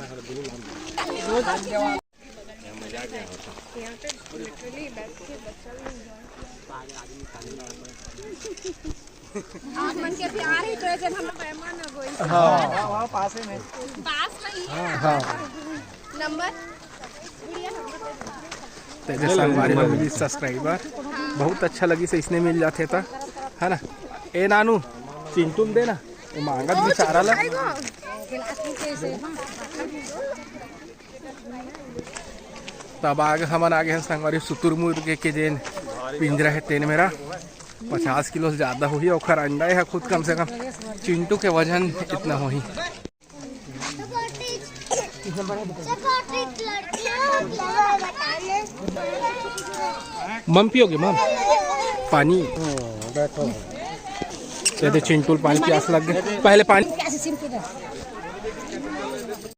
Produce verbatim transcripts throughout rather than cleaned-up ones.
आप मन के प्यार ही तो है, जब हम मेहमान हो गए। हाँ, हाँ, पास में। पास में ही है। हाँ। नंबर। तेरे संगवारी मन मिली सब्सक्राइबर, बहुत अच्छा लगी से इसने मिल जाते था, है ना? ए नानू, चिंटू ल दे ना, ये मांगत बेचारा ला। तब आगे हमन आगे हैं संगवारी, सुतुरमुर्ग के, के जेन पिंजरा है तेन मेरा पचास किलो से ज्यादा होही, ओखर अंडा है खुद कम से कम चिंटू के वजन इतना होही। मम पियोगे मम? पानी। ये दे चिंटू ल पानी प्यास लग गए, पहले पानी।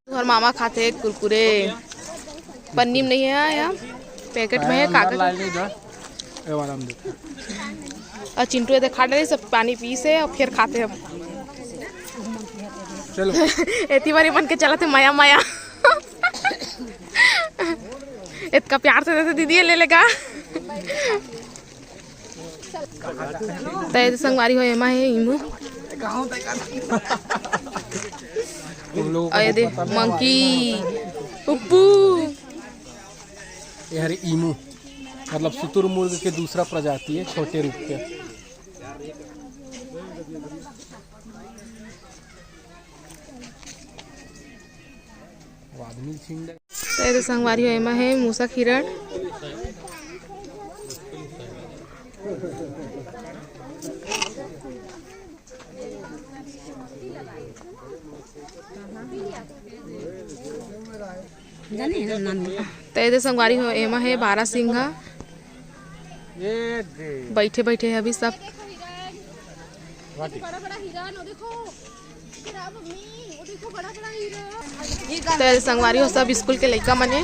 तुहर मामा खाते कुरकुरे, पन्नी में नहीं है या पैकेट में है, कागज। ए वाला में देखो। और चिंटू ये खा डरे सब, पानी पी से और फिर खाते हम। चलो। एती बारी मन के चलते मया मया। इतका प्यार से देते दीदी, ये ले लेगा। त ये दे संगवारी हो, एमा हे इमू। अउ ये दे मंकी, उप्पू। ये हरे इमू, मतलब शुतुरमुर्ग के दूसरा प्रजाति है, छोटे रूप के। त ये दे संगवारी हो, एमा हे मूसक हिरण। त ये दे संगवारी हो, एमा हे बारहसिंघा। ये दे। बैठे बैठे हे अभी सब। वाटी। बड़ा बड़ा हिरण, वो देखो। तेरा मम्मी, वो देखो, बड़ा बड़ा हिरण। त ये दे संगवारी हो, सब स्कूल के लइका मन हे।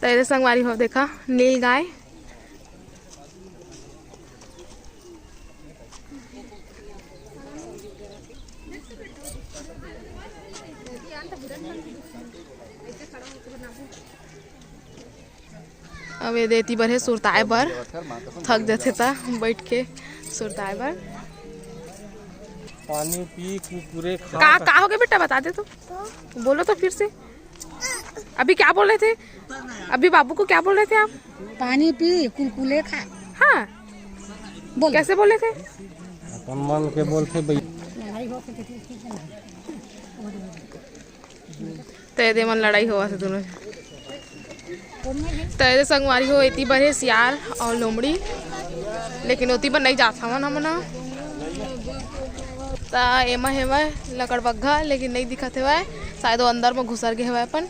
त ये दे संगवारी हो, देखा, नील गाय। अब ये दे एती बर हे सुरताए बर, थक जथे त बैठ के सुरताए बर। पानी पी, कुरकुरे खा। का, का हो गया बेटा, बता दे तो, बोलो तो फिर से। अभी क्या बोल रहे थे? अभी बाबू को क्या बोल रहे थे आप? पानी पी, कुलकुले खा। हाँ। बोल। कैसे बोले थे? अपन मन के बोलथे भई। त ये दे मन लड़ाई होवत हे दोनों। त ये दे संगवारी हो, एती बर हे सियार अउ लोमड़ी, लेकिन ओती बर नइ जात हवन हमन ह। त एमा हेवय लकड़बग्घा, लेकिन नइ दिखत हेवय, शायद वो अंदर म घुसर गे हेवय अपन।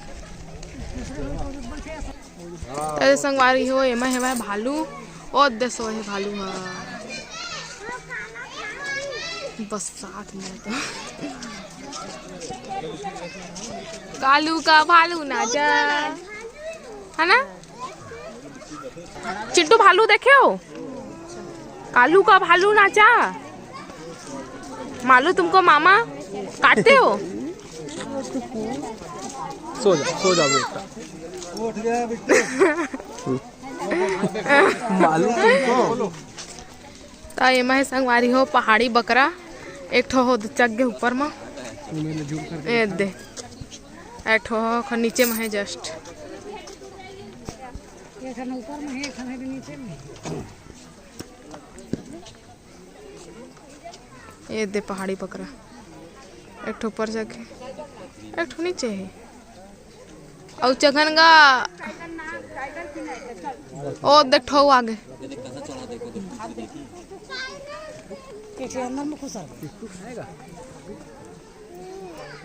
त ये दे संगवारी हो, एमा हेवय भालू, ओ दे सोए हे भालू ह। बस साथ में तो। कालू का भालू नाचा, है ना? चिंटू भालू देखे हो? कालू का भालू नाचा। मालू तुमको मामा काटते हो? सो जा, सो जा बेटा। मालू तुमको। त एमा हे संगवारी हो पहाड़ी बकरा, एक ठो हो चघ गे ऊपर म। ए दे, एक ठो हो नीचे म हे just। एक ठन ऊपर म हे, एक ठन हे नीचे म। ए दे पहाड़ी बकरा, एक ठो ऊपर चघ गे, एक ठो नीचे हे। अउ चघन गा। ओ देख ठो आगे। चिट्टू खाएगा?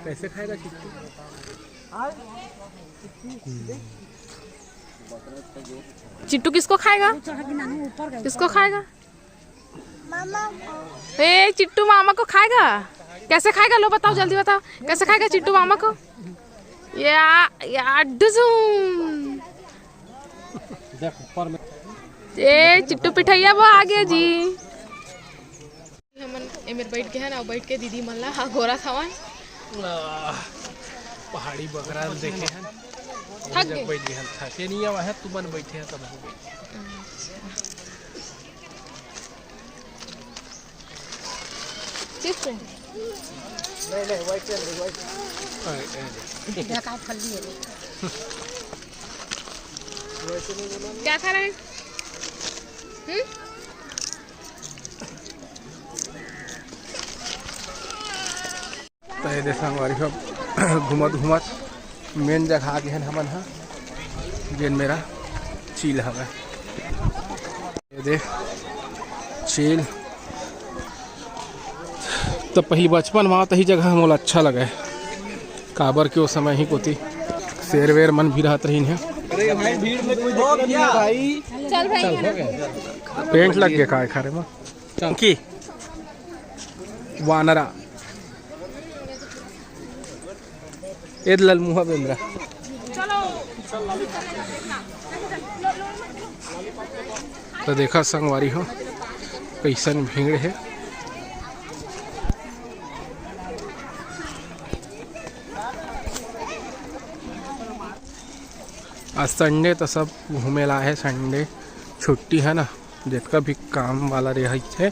कैसे खाएगा चिट्टू? चिट्टू किसको खाएगा? किसको खाएगा? ए, चिट्टू मामा को खाएगा? कैसे खाएगा? लो बताओ, जल्दी बताओ, कैसे खाएगा चिट्टू मामा को? या, या, डुजुम। देख, ऊपर में। ए, चिट्टू पिठैया वो आ गया जी। हमन एमेर बैठ के है ना, बैठ के दीदी मन ला हा गोरा खावन। आह, पहाड़ी बकरा ल देखे हन। थक गे। बैठ गे हन, थके नहीं आवा है, तुमन बैठे हैं तब हो गए। चिप्स है? नहीं, नहीं, white चल रही, white। अरे, अरे। देखा, फल भी है। क्या खा रहे हैं? हम्म? तो ये दे संगवारी हो, घूमत घूमत मेन जगह आ गे हन हमन ह, जेन मेरा चील हवय। ये दे चील। तो पहली बचपन में तही जगह मोला अच्छा लगे, काबर के ओ समय ही कोती शेर वेर मन भी रहत रहिन हे। अरे भाई, भीड़ में कोई दिक्कत नहीं है भाई। चल भाई, है ना? पेंट लग गया काय खारे में? चल। की वानरा। एद ललमुहा बेंदरा। तो देखा संगवारी हो, कैसन भीड़ है। आज संडे तो सब घूमे ला है, संडे छुट्टी है ना, जितका भी काम वाला रहिथे,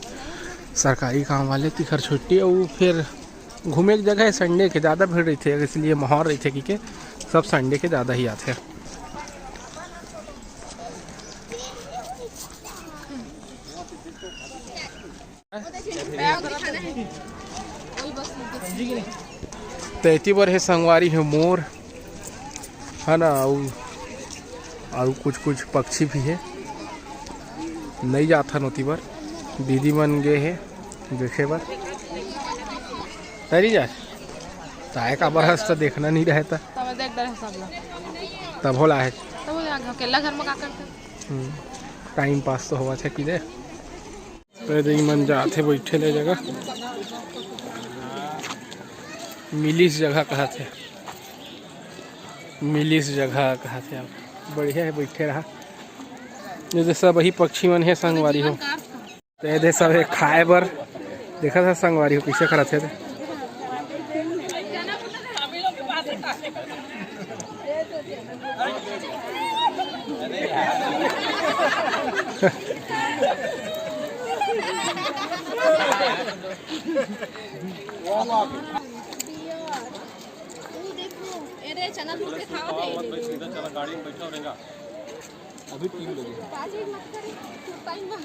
सरकारी काम वाले, तिखर छुट्टी। और फिर घूमे के जगह है, संडे के ज़्यादा भीड़ रहिथे, इसलिए माहौल रहिथे कि के सब संडे के ज़्यादा ही आथे। तैती बर हे संगवारी हे मोर, है ना, अउ, अउ कुछ कुछ पक्षी भी हे। नहीं जाथन ओती बर, दीदी मन गे हे देखे बर। तरी जा, ताय काबर हस त देखना नहीं रहे त। तब देख डर हस सब ला। तब होला है। तब हो जाएगा, अकेला घर में का करते? हम्म, टाइम पास तो होवा छे कि दे। तो ये दे मन जाथे बैठे ले जगह, मिलिस जगह कहत हे, मिलिस जगह कहत हे। अब बढ़िया है, बैठे रहा। ये दे सब वही पक्षी मन है संगवारी हो। तो ये दे सब है खाए बर, देखा था संगवारी हो कैसे करत है। वो देखो, अरे चना धूप में खावा थे। मत बैठ, सीधा चला, गाड़ी में बैठा और रेंगा। अभी तीन बजे। पाँच मिनट मत करे, टाइम बा।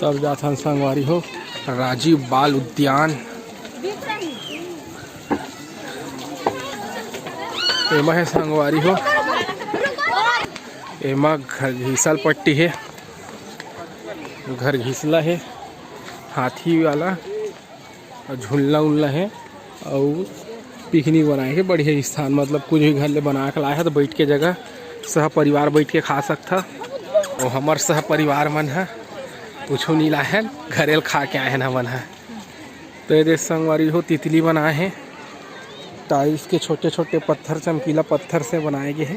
तब जाथन संगवारी हो राजीव बाल उद्यान। एमा है संगवारी हो, एमा घ-, घिसल पट्टी है, घर घिसला है, हाथी वाला, अउ झुलना उलना है, अउ पिकनिक बनाए के बढ़िया स्थान, मतलब कुछ भी घर ले बना के लाए है तो बैठ के जगह सह परिवार बैठ के खा सकथा। अउ हमर सह परिवार मन ह कुछ नहीं लाए है, घरे ल खा के आए हैं हमन ह। तो ये दे संगवारी हो तितली बनाए हे, टाइल्स के छोटे छोटे पत्थर, चमकीला पत्थर से बनाए गए हे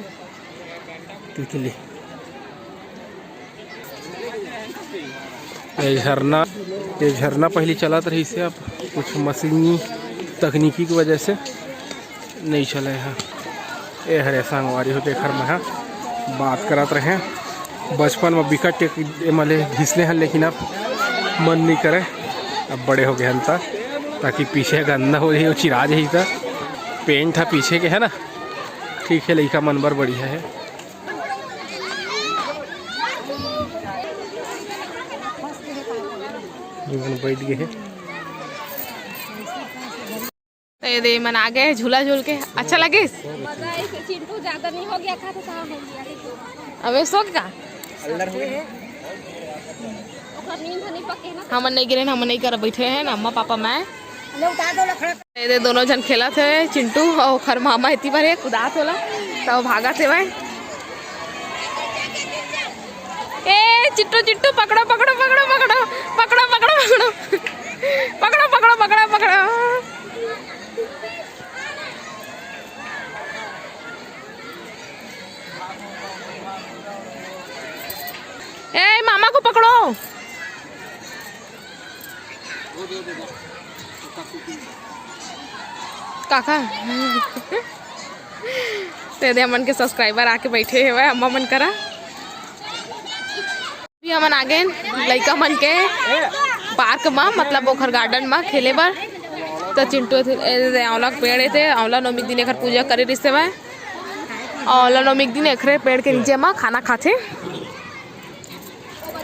तितली। ये झरना, ये झरना पहली चलत रहिस हे, अब कुछ मशीनी तकनीकी की वजह से नहीं चले हे। ए हरे संगवारी हो, जेखर मैं ह बात करत रहे, बचपन में बिकट के एमा ले घिसने हन, लेकिन अब मन नहीं करे, अब बड़े हो गए हन त, ताकि पीछे गंदा हो जाही, चिरा जाही त। पेंट ह पीछे के है ना, ठीक है, लइका मन बर बढ़िया है। ये मन बैठ गए हैं। तो ये दे मन आ गए झूला झूल के, अच्छा लगिस? मजा आइस, चिंटू ज्यादा नहीं हो गया था तो कहाँ हो गया, लेकिन अबे सो का? ओकर नींद नहीं पके ना। हमन नहीं गिरे, हमन नहीं कर बैठे हैं ना, अम्मा पापा मैं। ले उतार दो लखड़ा। ये दे दोनों झन खेलत हे, चिंटू अउ ओखर मामा एती बर हे, कुदात ओला, तब भागत हे भाई। ए चिट्टू, चिट्टू पकड़ो, पकड़ो, पकड़ो। ए मामा को पकड़ो। काका, ते दे हमन के सब्सक्राइबर आके बैठे हवय अम्मा मन करा। अभी हमन आ गेन लइका मन के पार्क म, मतलब ओखर गार्डन म खेले बर। त चिंटू एथे, ए दे आंवला के पेड़ हे, ते आंवला नवमी के दिन एखर पूजा करे रिहिस हवय। आंवला नवमी के दिन एखरे पेड़ के नीचे म खाना खाथे।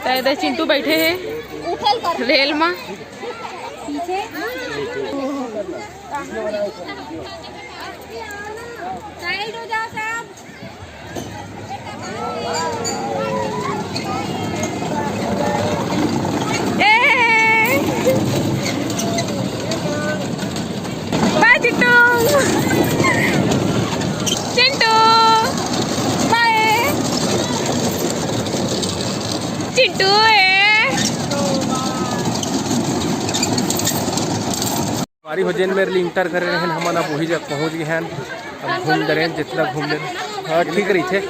त ए दे चिंटू बैठे हे रेल म। साइड हो जाओ सब। ए! बाय चिंटू। चिंटू। बाय। चिंटू ए। संगवारी हो, जेन मेर ले इंटर करे रहेन हमन, अब वही जग पहुंच गे हन। अब घूम डरेन, जितना घूम डरेन, हाँ, ठीक रहिथे।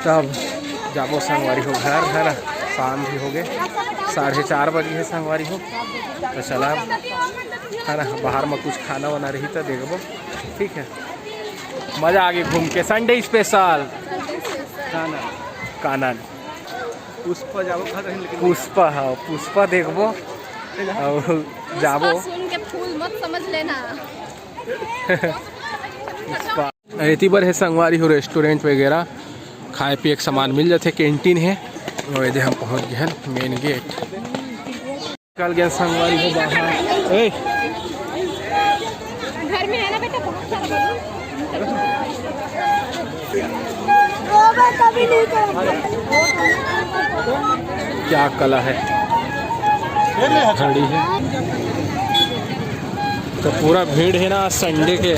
तब जाबो संगवारी हो घर, है ना, शाम भी हो गए, साढ़े चार बजे है संगवारी हो। तो चला, है ना, बाहर में कुछ खाना वाना रही तो देखबो, ठीक है। मजा आ गई घूम के, संडे स्पेशल। कानन। पुष्पा जाबो कहा था, लेकिन पुष्पा, हाँ, पुष्पा देखबो और जाबो। सुन के फूल मत समझ लेना। पुष्पा। एती बर हे संगवारी हो, रेस्टोरेंट वगैरह, खाए पिए के सामान मिल जाथे, कैंटीन हे। और एदे हम पहुंच गए हैं मेन गेट। निकल गया संगवारी हो बाहर। ए! घर में है ना बेटा, बहुत सारा बलून। क्या कला है, घड़ी है। तो पूरा भीड़ है ना संडे के।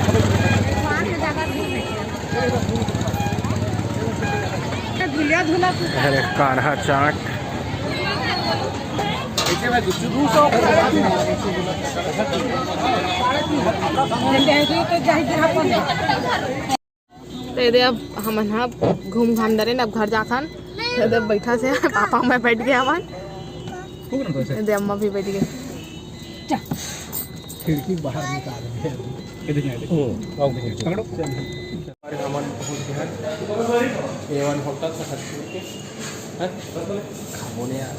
अरे कान्हा चाट। तो ये दे, अब हमन ह घूम घाम डरेन, अब घर जाथन। ये दे, बैठा से पापा मैं बैठ गया हवन। ये दे, अम्मा भी बैठ गई। खिड़की बाहर निकाल दे अभी। ये देखिए, ये देखिए। हम्म, आओ, देखिए। पकड़ो। चलिए। और हमन पहुंच गए हैं ए वन होटल छतरपुर के। हैं? खाबो ने यार।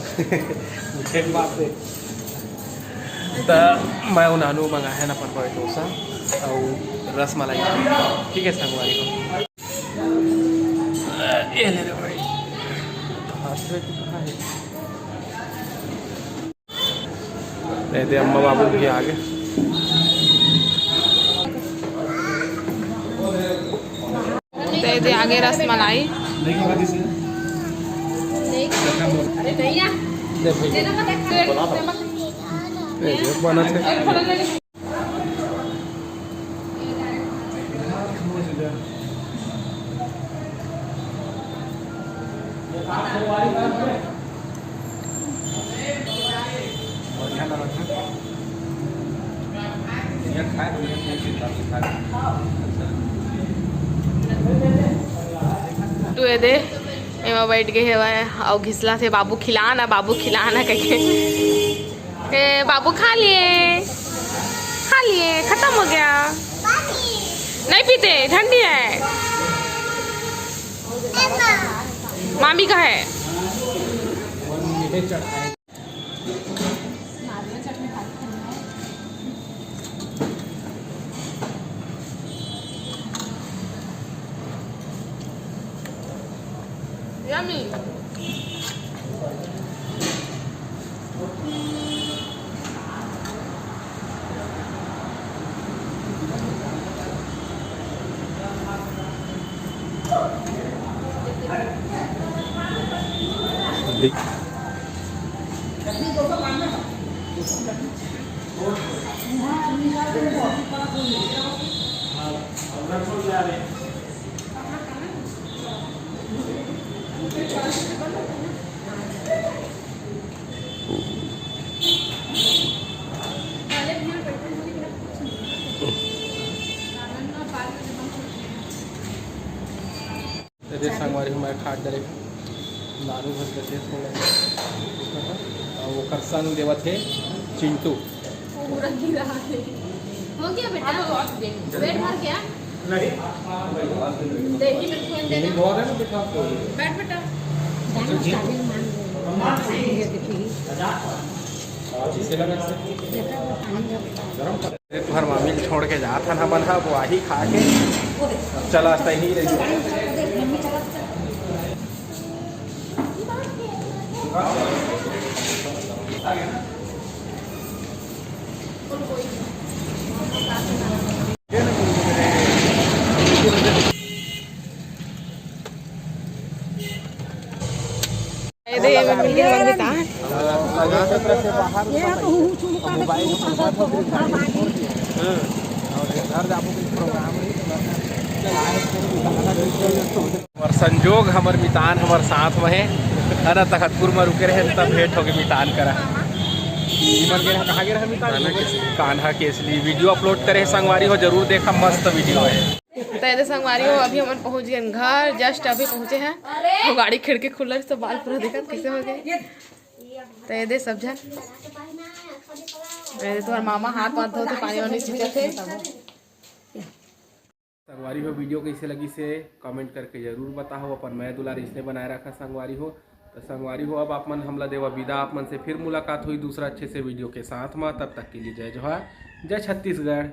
मुझे बात है। त मैं अउ नानू मंगाए हन अपन बर डोसा अउ रसमलाई। ठीक है संगवारी हो। ये ले रे भाई। हाथ में तो कहाँ है? नहीं दे, अम्मा बाबू भी आ गए। दे दे आगे रसमलाई। दे भैया। ए, देख बना थे। तू ये दे, एमा बैठ गए हवय, अउ घिसला थे, "बाबू खिला ना, बाबू खिला ना," कहिके। ए, बाबू खा लिए, खा लिए, खत्म हो गया। नहीं पीते, ठंडी है। मामी का है। Yummy. एदे संगवारी हो, मैं खाट डरे नानू घर के थे थोड़ा, अउ ओकर संग देवत हे चिंटू। पूरा गिरा है। हो गया बेटा? पेट भर गया? नहीं। देखी बिल्कुल देना। बैठ बेटा। अरे, तुहर मामी ल छोड़ के जात हन हमन ह, वो आही खा के। चला, सही रही। ये दे, ये मिल गया, मिल गया। और संजोग हमर मितान हमर साथ में है, है ना, तखतपुर में रुके रहे, तब भेंट होके मितान करा। इमन गे रहा, कहाँ गे रहा मितान? कान्हा केसली। कान्हा केसली वीडियो अपलोड करे हे संगवारी हो, जरूर देखा, मस्त वीडियो है। तो ये दे संगवारी हो, अभी हमन पहुंच गए घर, जस्ट अभी पहुंचे हैं। वो गाड़ी खिड़की खुला है, तो बाल पूरा देखा कैसे हो गए। तो ये दे सब झन, ये दे तुम्हारे मामा हाथ वाथ धो के पानी वानी छींटे थे। संगवारी हो, वीडियो कैसे लगी से कमेंट करके जरूर बताओ। अपन मया दुलार इसने बनाए रखा संगवारी हो। तो संगवारी हो, अब आप मन हमला देवा विदा, आप मन से फिर मुलाकात हुई दूसरा अच्छे से वीडियो के साथ में। तब तक के लिए जय जोहार, जय छत्तीसगढ़।